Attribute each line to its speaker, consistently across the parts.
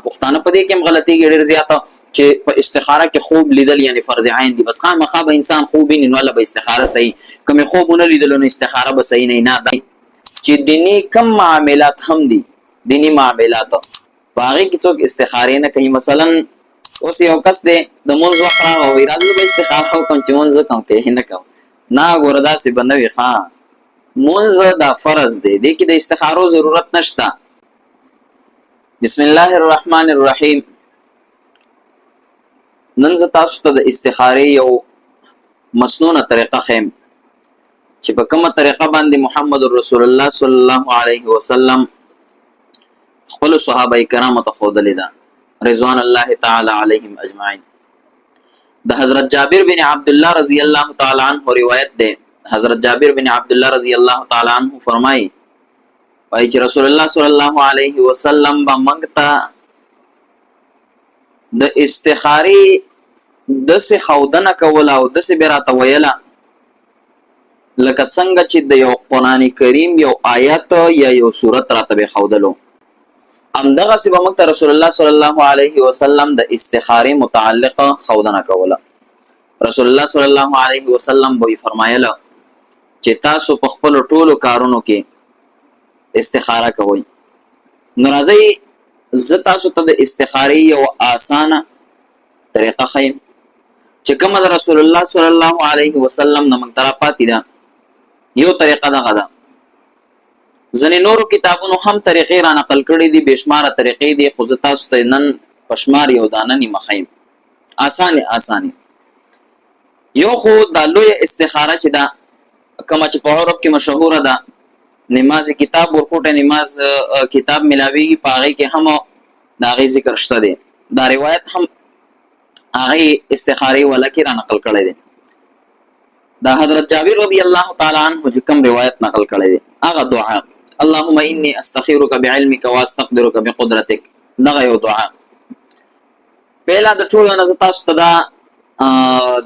Speaker 1: پښتانه په دې کې هم غلطیږي ډېر زیاته، چې په استخاره کې خوب لیدل یعنی فرض عین دی، بس خامخا به انسان خوب ویني نو الله به استخاره صحیح، که مې خوب ونه لیدلو نو استخاره به صحیح نه. نه، دا چې دیني کم معاملات هم دي، دیني معاملات په هغې کې څوک استخارې نه کوي. مثلا اوس یو کس دی، د مونځ وخت راغی، وایي راځه زه به استخاره وکړم چې مونځ وکړم که نه کوم. نه ګوره، داسې به نه وي. ښه، مونځ دا فرض دی، دې کې د استخارو ضرورت نشته. بسم الله الرحمن الرحیم. نن زه تاسو ته د استخارې یو مسنونه طریقه ښیم چې په کومه طریقه باندې محمد رسول الله صلی الله علیه وسلم خپل صحابه کرامو ته ښودلې ده، رضوان الله تعالی علیهم اجمعین. د حضرت جابر بن عبد الله رضی الله تعالی عنہ روایت ده. حضرت جابر بن عبد الله رضی الله تعالی عنہ فرمایي، وایي چې رسول الله صلی الله علیه وسلم به موږ ته د استخارې داسې ښودنه کوله او داسې به راته ویله لکه څنګه چې د یو قرآن کریم یو آیت یا یو سورت راته به ښودلو. همدغسې به موږ ته رسول الله صلی الله علیه وسلم د استخارې متعلق ښودنه کوله. رسول الله صلی الله علیه وسلم به یې فرمایله چې تاسو په خپلو ټولو کارونو کې استخاره کوئ. نو راځئ، زه تاسو ته د استخارې یو اسانه طریقه ښیم چې کومه د رسول الله صلی الله علیه وسلم نه موږ ته راپاتې ده. یو طریقه دغه ده. ځینې نورو کتابونو هم طریقې را نقل کړې دي، بېشماره طریقې دي، خو زه تاسو ته نن په شمار یو دانه نیمه ښیم، اسانې اسانې. یو خو دا لویه استخاره چې ده، کومه چې په عرب کې مشهوره ده، نماز کتاب ورکوټه نماز کتاب ملاویږي، په هغې کې هم د هغې ذکر شته دی. دا روایت هم هغې استخارې والا کې را نقل کړی دی. دا حضرت جابر رضی الله تعالی عنہ چې کوم روایت نقل کړی دی، هغه دعا اللهم انی استخیرک بعلمک واستقدرک بقدرتک، دغه یو دعا. پهلا د ټولو نه زه تاسو ته دا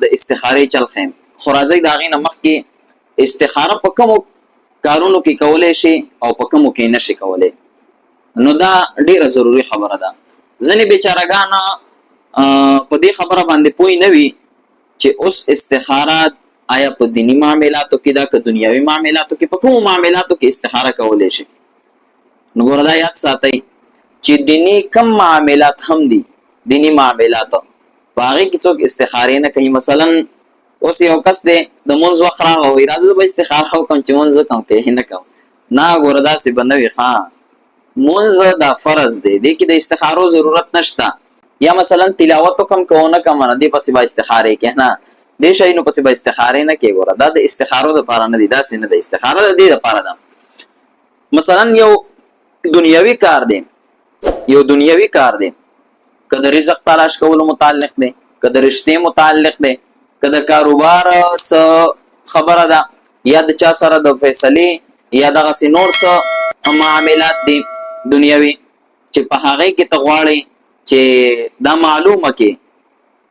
Speaker 1: د استخارې چل ښیم، خو راځئ د هغې نه مخکې استخاره په کومو کارونو کې کولی شي او په کومو کې نه شي کولی، نو دا ډیره ضروري خبره ده. ځینې بیچارهګان په دې خبره باندې پوه نه وي چې اوس استخاره آیا په دیني معاملاتو کې ده که دنیوي معاملاتو کې، په کومو معاملاتو کې استخاره کولی شي. نو ګوره، دا یاد ساتئ چې دیني کم معاملات هم دي، دیني معاملات په هغې کې څوک استخارې نه کوي. مثلا اوس یو کس دی، د مونځ وخت راغی، وایي راځه زه به استخاره وکړم چې مونځ وکړم که نه کوم. نه ګوره، داسې به نه وي. ښه، مونځ دا فرض دی، دې کې د استخارو ضرورت نشته. یا مثلا تلاوت وکم که ونه کوم، نه دې پسې به استخارې کې نه، دې شیانو پسې به استخارې نه کې. ګوره، دا د استخارو دپاره نه دی، داسې نه ده. استخاره د دې دپاره ده، مثلا یو دنیوي کار دی، یو دنیوي کار دی، که د رزق تلاش کولو متعلق دی، که د رشتې متعلق دی، که د کاروبار څه خبره ده، یا د چا سره د فیصلې یا دغسې نور څه معاملات دي دنیوي چې په هغې کې ته غواړې چې دا معلومه کې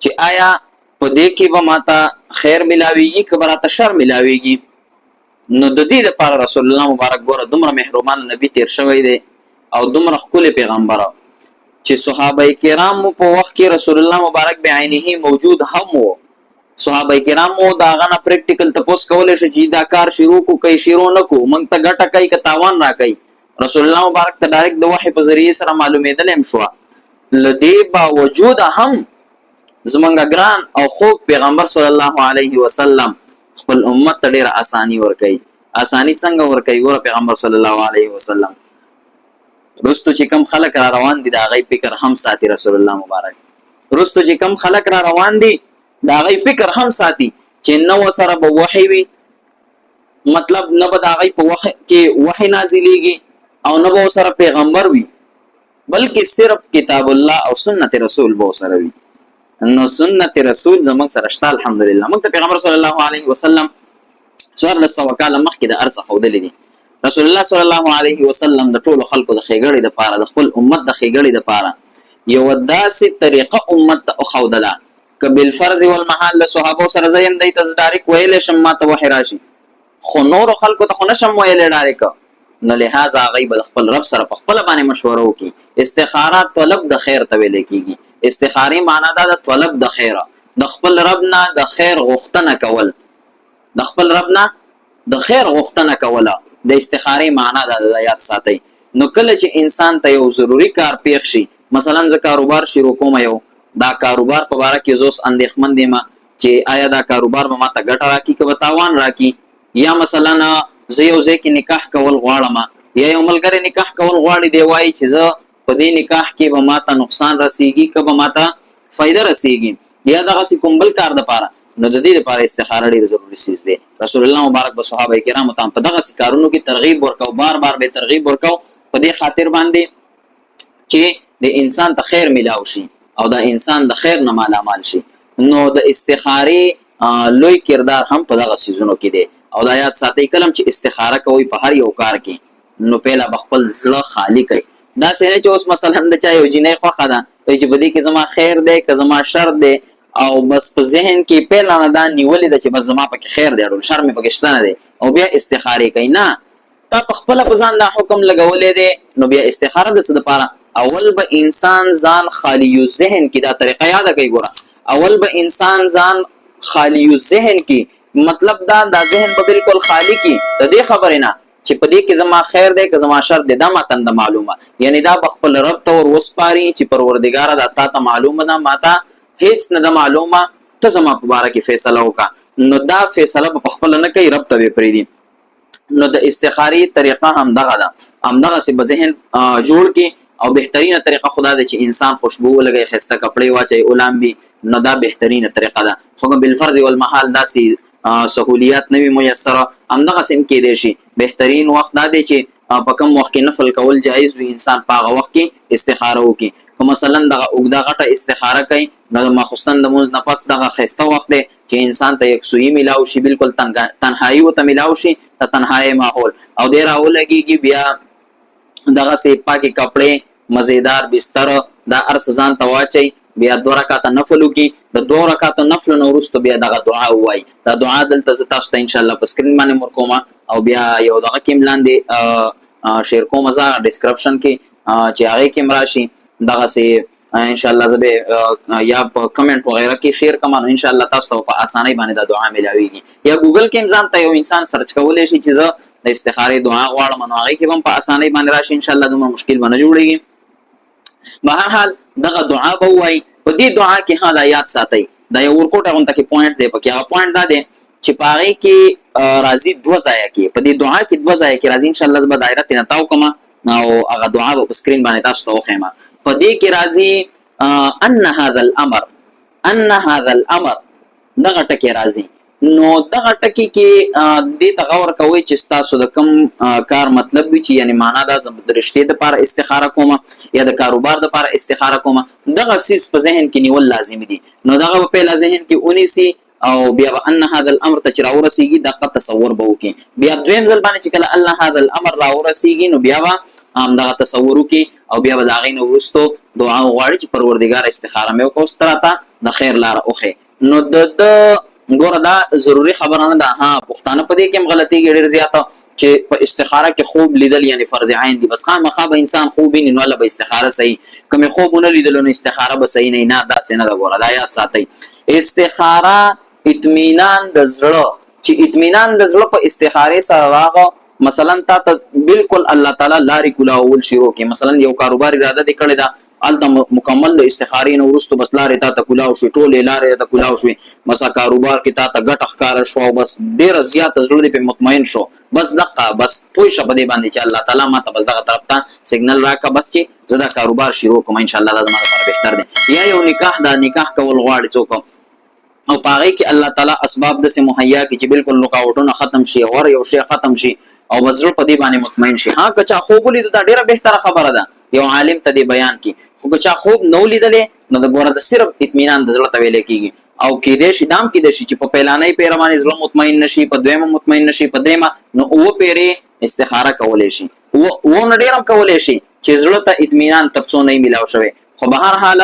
Speaker 1: چې آیا په دې کې به ماته خیر ملاویږي که به راته شر ملاویږي، نو د دې لپاره رسول الله مبارک، ګوره، دومره مهربان نبی تیر شوی دی او دومره ښکلی پیغمبر چې صحابه کرامو په وخت کې رسول الله مبارک بعینه موجود هم وو، صحابه کرامو دا غنه پریکټیکل تپوس کولای شي چې دا کار شروع کو کوي شروع نه کو، مونږ ته ګټه کوي که تاوان را کوي. رسول الله مبارک ته ډایرکټ د وحی په ذریعه سره معلومېدل هم شو. له دې باوجود هم زمونږ ګران او خوږ پیغمبر صلی الله علیه وسلم خپل امت ته ډیره اسانی ورکوي. اسانی څنګه ورکوي؟ ګوره، پیغمبر صلی الله علیه وسلم رستو چې کم خلک را روان دي، د هغې فکر هم ساتي. رسول الله مبارک رستو چې کم خلک را روان دي، د هغې فکر هم ساتي چې نه وسره به وحی وي، مطلب نه به د هغې په وحی کې وحی نازلېږي او نه به وسره پیغمبر وي، بلکې صرف کتاب الله او سنت رسول به وسره وي. نو سنت رسول زموږ سره شته، الحمدلله. موږ ته پیغمبر صلی الله علیه وسلم 1400 کاله مخکې د ارڅه ښودلې دي. رسول الله صلی الله علیه وسلم د ټولو خلکو د ښېګړې دپاره، د خپل امت د ښېګړې دپاره یوه داسې طریقه امت ته وښودله که بالفرض والمحال له صحابو سره زه یم، دی ته زه ډایرک ویلی شم، ما ته وحی راشي، خو نورو خلکو ته خو نه شم ویلی ډایرک. نو لهذا هغوی به د خپل رب سره په خپله باندې مشوره وکړي. استخاره طلب د خیر ته ویل کېږي. استخارې معنا دا ده طلب د خیر، د خپل رب نه د خیر غوښتنه کول، د خپل رب نه د خیر غوښتنه کوله د استخارې معنا دا ده، دا یاد ساتئ. نو کله چې انسان ته یو ضروري کار پېښ شي، مثلا زه کاروبار شروع کوم، یو دا کاروبار په باره کې زه اوس اندېښمند یم چې آیا دا کاروبار به ماته ګټه راکړي که به تاوان راکړي، یا مثلا زه یو ځای کې نکاح کول غواړم، یا یو ملګری نکاح کول غواړي، دی وایي چې زه په دې نکاح کې به ماته نقصان رسیږي که به ماته فایده رسیږي، یا دغسې کوم بل کار دپاره، نو د دې لپاره استخاره ډېر ضروري څیز دی. رسول الله مبارک به صحابه کرامو ته په دغسې کارونو کې ترغیب ورکاو، بار بار به ترغیب ورکاو، په دې خاطر باندې چې د انسان ته خیر ملاو شي او د انسان د خیر نه مالامال شي. نو د استخارې لوی کردار هم په دغه څیزونو کې دی. او دا یاد ساتئ، کله چې استخاره کوئ په هر یو کار کې، نو پهله به خپل زړه خالي کړئ. داسې نه چې اوس مثلا د چا یو جینۍ خوښه ده، وایي چې په دې کې زما خیر دی که زما شر دی، او بس په ذهن کې پهله نه دا نیولې ده چې بس زما پکې خیر دی، ډول شر مې پکې شته نه دی، او بیا استخارې کوي. نه، تا په خپله په ځان دا حکم لګولی دی، نو بیا استخاره د څه دپاره؟ اول به انسان ځان خالی ذهن کې، دا طریقه یاده کوي ګوره، اول به انسان ځان خالی ذهن کې، مطلب دا دا ذهن به بالکل خالی کی د دې خبرې نه چې په دې کې زما خیر دی که زما شر دی، دا ماته نه معلومه. یعنی دا به خپل رب ته ور وسپاري چې پروردګاره دا تا ته معلومه ده، ماته هیڅ نه ده معلومه، ته زما په باره کې فیصله وکړه. نو دا فیصله به په خپله نه کوي، رب ته به پرېږدي. نو د استخارې طریقه هم دغه ده، همدغسې به ذهن جوړ کړي. او بهترینه طریقه خدا ده چې انسان خوشبو ولګوي، ښایسته کپړې واچوي، ولامبي، نو دا بهترینه طریقه ده. خو که بالفرض والمحال داسې سهولیات نه وي میسره، همدغسې هم کېدای شي. بهترین وخت دا دی چې په کوم وخت کې نفل کول جایز وي، انسان په هغه وخت کې استخاره وکړي. که مثلا دغه اوږده غټه استخاره کوي، نو د ماخوستن د مونځ نه پس دغه ښایسته وخت دی چې انسان ته یکسویي ملاو شي، بالکل تنهایی ورته ملاو شي، د تنهایۍ ماحول، او دی راولګېږي، بیا دغسې پاکې کپړې، مزیدار بستر، دا هر څه ځان ته واچوي، بیا دوه رکعته نفل وکړي. د دوو رکعتو نفلو نه وروسته بیا دغه دعا ووایي. دا دعا دلته زه تاسو ته انشاءالله په سکرین باندې هم ورکوم، او بیا یو دغه کې هم لاندې شیر کوم زه ډسکرپشن کې، چې هغې کې هم راشي دغسې ان شاء الله. زه به یا په کمنټ وغیرہ کې شیر کوم، نو ان شاء الله تاسو ته په اسانۍ باندې دا دعا ملاویږي. یا ګوګل کې هم ځان ته یو انسان سرچ کولی شي چې زه د استخارې دعا غواړم، نو هغې کې به هم په اسانۍ باندې راشي ان شاء الله، دومره مشکل به نه جوړیږي. به هر حال دغه دعا به ووایي. په دې دعا کې ها دا یاد ساتئ، دا یو ورکوټه غونته کې پوینټ دی پکې. هغه پوینټ دا دی چې په هغې کې راځي دوه ځایه کې، په دې دعا کې دوه ځایه کې راځي. ان شاء الله زه به دایره ترې نه تاو کړم او هغه دعا به په سکرین باندې تاسو ته وښیم. په دې کې راځي ان هذا الامر، ان هذا الامر، دغه ټکی راځي. نو دغه ټکی کې دې ته غور کوئ چې ستاسو د کوم کار مطلب وي، چې یعنی معنا دا زه د رشتې دپاره استخاره کوم یا د کاروبار دپاره استخاره کوم، دغه څیز په ذهن کې نیول لازمي دي. نو دغه به پهله ذهن کې ونیسي، او بیا به ان هذا الامر ته چې راورسیږي دقه تصور به وکړي. بیا دویم ځل باندې چې کله الله هذا الامر راورسیږي، نو بیا به همدغه تصور وکړي، او بیا به د هغې نه وروسته دعا وغواړي چې پروردګار استخاره مې وکړه، اوس ته راته د خیر لاره وښیې. نو د ده ګوره دا ضروري خبره نه ده. ها، پښتانه په دې کې هم غلطیږي ډېر زیاته چې په استخاره کې خوب لیدل یعنی فرض عین دي، بس خامخا به انسان خوب ویني نو هله به استخاره صحیح، که مې خوب ونه لیدلو نو استخاره به صحیح نه. نه، داسې نه ده. ګوره دا یاد ساتئ، استخاره اطمینان د زړه، چې اطمینان د زړه په استخارې سره راغه، مثلا تا ته بالکل الله تعالی لارې کولاول شروع کړي. مثلا یو کاروبار اراده دې کړې ده، هلته مکمل د استخارې نه وروسته بس لارې تا ته کولاو شوې، ټولې لارې ته کولاو شوې، بس کاروبار کې تا ته ګټه ښکاره شوه، او بس ډېره زیاته زړه دې پرې مطمئن شو، بس دقه بس پوه شه په دې باندې چې الله تعالی ما ته بس دغه طرف ته سیګنل راکړه، بس چې زه دا کاروبار شروع کړم، ان شاء الله دا زما لپاره بهتر دی. یا یو نکاح دا نکاح کول غواړي څوک، او په هغې کې الله تعالی اسباب داسې مهیا کړي چې بالکل رکاوټونه ختم شي او هر یو شی ختم شي، او بس زړه په دې باندې مطمئن شي. ها، که چا خوب ولید دا ډېره بهتره خبره ده، یو عالم ته دې بیان کړي. خو که چا خوب نه ولیدلی، نو د ګوره د صرف اطمینان د زړه ته ویلی کېږي. او کېدای شي، دا هم کېدای شي چې په پیلانۍ پیره باندې زړه مطمئن نه شي، په دویمه مطمئن نه شي، په درېیمه، نو اووه پیرې استخاره کولی شي، اووه نه ډېر هم کولی شي، چې زړه ته اطمینان تر څو نه ملاو شوی. خو به هر حال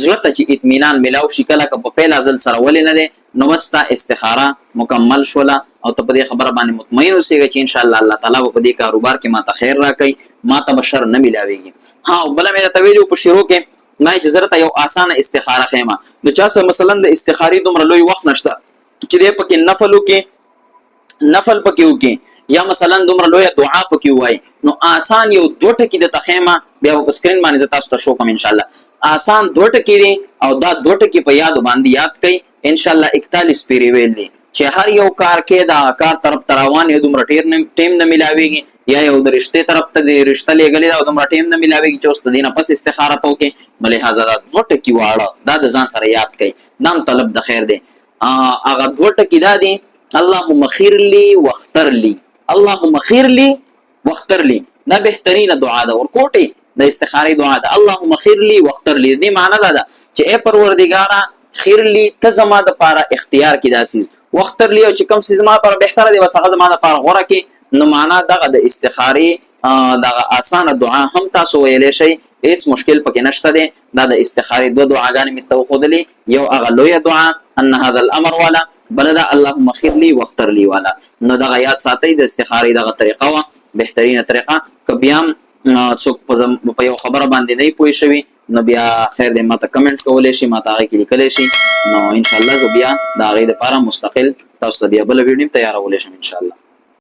Speaker 1: زړه ته چې اطمینان ملاو شي کله، که په پیلا ځل سره ولې نه دی، نو بس ستا استخاره مکمل شوله او ته په دې خبره باندې مطمئن اوسېږه چې ان شاء الله الله تعالی به په دې کاروبار کې ماته خیر راکوي، ماته به شر نه ملاویږي. ها او بله مې درته ویلي په شروع کې ما چې زه درته یو اسانه استخاره ښیم، نو چا سره مثلا د استخارې دومره لوی وخت نشته چې دی پکې نفل وکړي، نفل پکې وکړي، یا مثلا دومره لویه دعا پکې ووایي، نو آسان یو دوه ټکي درته ښیم، بیا به په سکرین باندې زه تاسو ته شو کوم ان شاء الله. آسان دوه ټکي دي او دا دوه ټکي په یادو باندې یاد کړئ ان شاء الله. 41 پیرې ویل دي چې هر یو کار کې دا کار طرف ته روان یو، دومره ټیر نه ټیم نه ملاویږي، یا یو د رشتې طرف ته د رشته لېږلې ده او دومره ټیم نه ملاویږي چې اوس د دې نه پس استخاره ته وکړې، نو لهذا دا دوه ټکي واړه دا د ځان سره یاد کړئ، دا هم طلب د خیر دی. هغه دوه ټکي دا دي: اللهم خیر لی واختر لی، اللهم خیر لی واختر لی. دا بهترینه دعا ده، ورکوټي د استخارې دعا ده. اللهم خیر لی واختر لی، دې معنی دا ده چې اے پروردګارا، خیر لی، ته زما د پاره اختیار کې دا څیز، واختر لی، او چې کوم څیز زما لپاره بهتره دی بس هغه زما د پاره غوره کې. نو معنا دغه د استخارې دغه اسانه دعا هم تاسو ویلی شئ، هیڅ مشکل پکې نشته دی. دا د استخارې دوه دعاګانې مې ته وښودلې، یو هغه لویه دعا ان هذا الامر والا، بله دا اللهم خیر لی واختر لی والا. نو دغه یاد ساتئ، د استخارې دغه طریقه وه، بهترینه طریقه. که بیا هم څوک په یو خبره باندې نه پوه شوي، نو بیا خیر دی، ماته کمنټ کولی شي، ماته هغې کې لیکلی شي، نو انشاءالله زه بیا د هغې دپاره مستقل تاسو ته بیا بله ویډیو تیارولی شم انشاءالله.